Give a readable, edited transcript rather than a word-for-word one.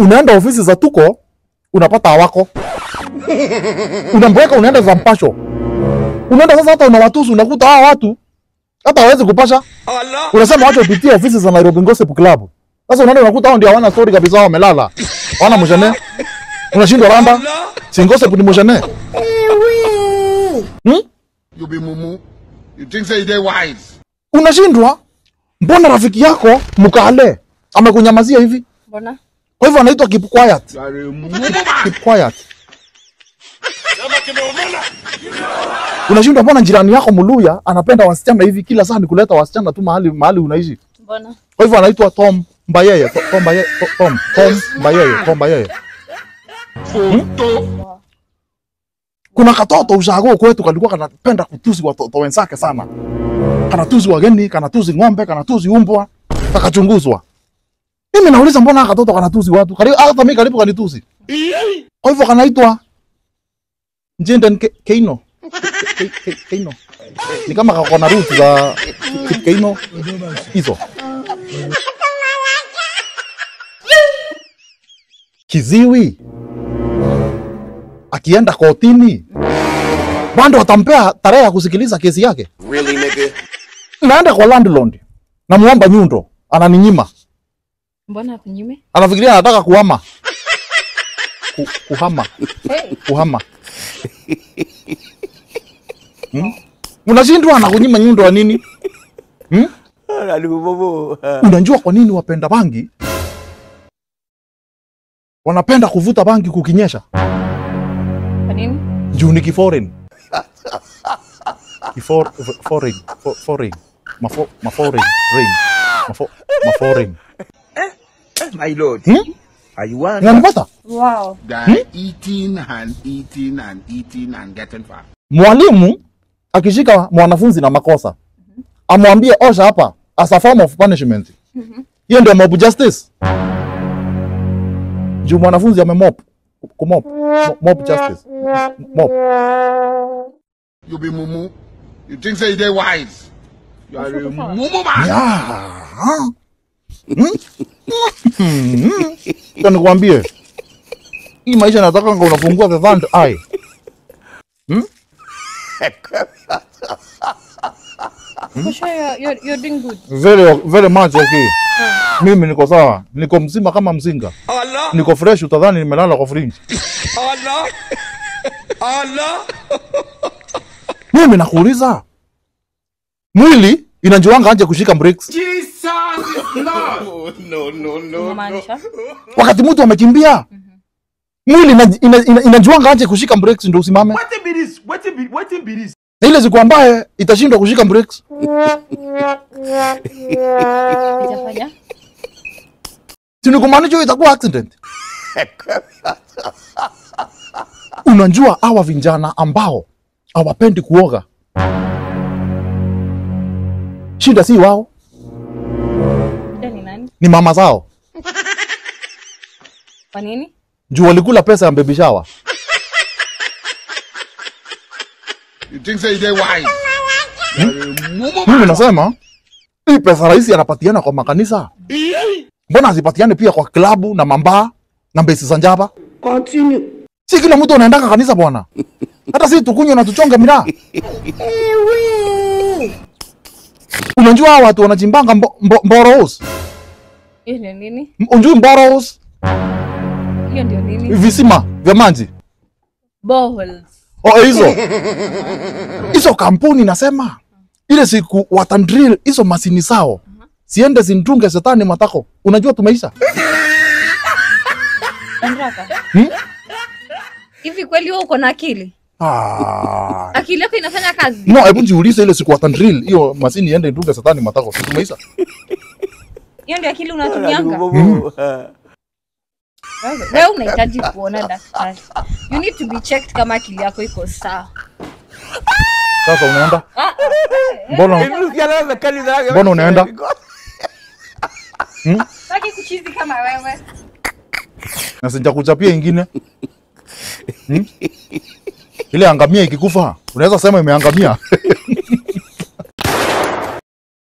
Unaenda ofisi za Tuko unapata hawako. Unambweka unaenda za Mpasho. Unaenda sasa hata unawatusu unakuta hawa watu hata hawezi kupasha. Unasema wacha upitie ofisi za Nairobi Gossip Club. Sasa unaenda unakuta hao ndio hawana story kabisa, wamelala. Hawana mshane. Unashindwa ramba. Si gossip ni mshane. You be mumu. You think say they wise. Unashindwa? Mbona rafiki yako mkale amekunyamazia hivi? Mbona? Kwa hivyo anaitwa keep quiet. Keep quiet. Unashindwa mbona jirani yako Muluya anapenda wasichana hivi, kila saa ni kuleta wasichana tu mahali unaishi. Mbona? Kwa hivyo anaitwa Tom Mbayeye, Tom Mbayeye, Tom Mbayeye, Tom Mbayeye. Kuna katoto ushago kwetu kalikuwa kanapenda kutusi watoto wenzake sana. Kanatusi wageni, kanatusi ng'ombe, kanatusi umbwa, kakachunguzwa. Mimi nauliza mbona katoto kanatusi watu? Karibu hata mimi karibu kanitusi. Kwa hivyo kanaitwa Njenden Keino. Keino. Ni kama kako na roots za Keino hizo. Kiziwi akienda kotini bado watampea tarehe ya kusikiliza kesi yake. Really, nigga? Naenda kwa landlord namuomba nyundo, ananinyima. Mbona akunyime? Anafikiria anataka kuhama. Kuhama. Hey. Kuhama. Unashindwa anakunyima nyundo ya nini? Unajua kwa nini wapenda bangi wanapenda kuvuta bangi kukinyesha? Kwa nini? Juu ni kiforeign. Foreign, foreign. Maforeign, rain. Maforeign. My lord. Are you one? Unanipata? Wow. They're eating and eating and eating and getting fat. Mwalimu akishika mwanafunzi na makosa, amwambie osha hapa as a form of punishment. Hiyo ndio mob justice. Juu mwanafunzi amemop, kumop, mob justice. Mop. You be mumu. You think say they wise. You are a mumu man. Yeah. Nikwambie. Hii maisha nataka unafungua the third eye. For sure you're doing good. Very, very much okay. Mimi niko sawa. Niko mzima kama mzinga. Allah. Niko fresh utadhani nimelala kwa fridge. Allah. Allah. Mimi nakuuliza. Mwili inajuanga aje kushika brakes? Jesus is Lord. No, no, no, no. Wakati mtu amekimbia, mwili inajuanga aje kushika brakes ndio usimame? What be this? What be this? Na ile siku ambaye itashindwa kushika brakes. Itafanya? Si ni kumaanisha itakuwa accident. Unajua hawa vijana ambao hawapendi kuoga, shida si wao. Shida ni nani? Ni mama zao. Kwa nini? Juu walikula pesa ya baby shower. You think say they wise? Mimi nasema hii pesa rahisi anapatiana kwa makanisa. Mbona azipatiane pia kwa klabu na mambaa na mbesi za njaba? Continue. Si kila mtu anaendanga kanisa bwana. Hata si tukunywe na tuchonge miraa. Unajua hawa watu wanachimbanga mboros. Hiyo ndio nini? Unajua mboros? Hiyo ndio nini? Visima vya maji. Boreholes. Oh, hizo. Hizo kampuni nasema ile siku watandrill hizo masini zao. Siende zindunge shetani matako. Unajua tumeisha. Andraka. Hivi kweli wewe uko na akili? Ah. Akili yako inafanya kazi? No, hebu jiulize ile siku watandrill hiyo masini iende indunge shetani matako. Tumeisha. Hiyo ndio akili unatumianga? Wewe unahitaji kuona daktari. You need to be checked kama akili yako iko sawa. Sasa unaenda? Mbona? Mbona unaenda? Sitaki kuchizi kama wewe. Na sijakuchapia ingine. Ile angamia ikikufa, unaweza sema imeangamia.